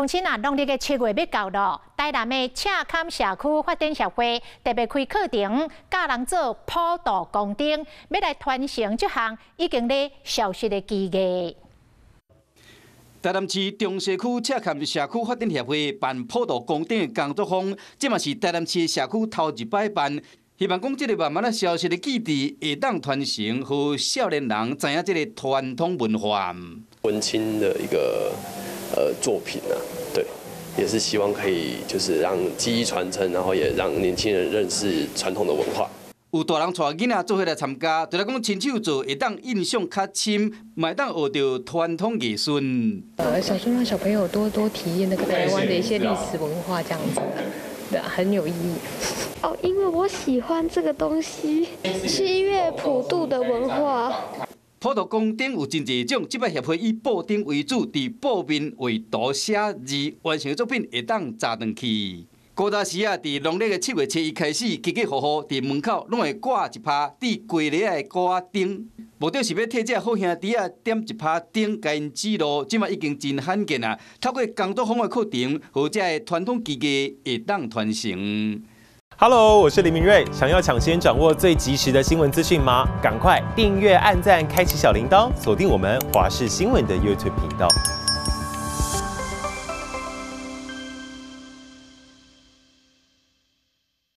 親啊，農曆的七月欲到囉，台南的赤崁社區發展協會特別開課程，教人做普渡宮燈，欲來傳承這項已經咧消失的技藝。台南市中西區赤崁社區發展協會辦普渡宮燈的工作坊，這嘛是台南市社區頭一擺辦，希望講這个慢慢仔消失的技藝會當傳承，予少年人知影這个傳統文化。文青的一個作品啊，對，也是希望可以就是讓記憶傳承，然後也讓年輕人認識傳統的文化。有大人帶囡仔做伙來參加，除了講親手做會當印象較深，嘛會當學著傳統藝術。想說讓小朋友多多體驗那個台灣的一些歷史文化，這樣子，對，很有意義。哦，因為我喜歡這個東西，七月普渡的文化。普渡宮燈有真濟種，這擺協會以布燈為主，佇布面畫圖寫字，完成的作品會當紮轉去。古早時啊，佇農曆的7月7日開始，家家戶戶佇門口攏會掛一拍戴雞螺仔的鼓仔燈，目的是欲替這好兄弟仔點一拍燈，共𪜶指路。這馬已經真罕見啊！透過工作坊的課程，予這个傳統技藝會當傳承。 Hello，我是林明瑞。想要搶先掌握最及時的新聞資訊嗎？趕快訂閱、按讚、開啟小鈴鐺，鎖定我們華視新聞的 YouTube 頻道。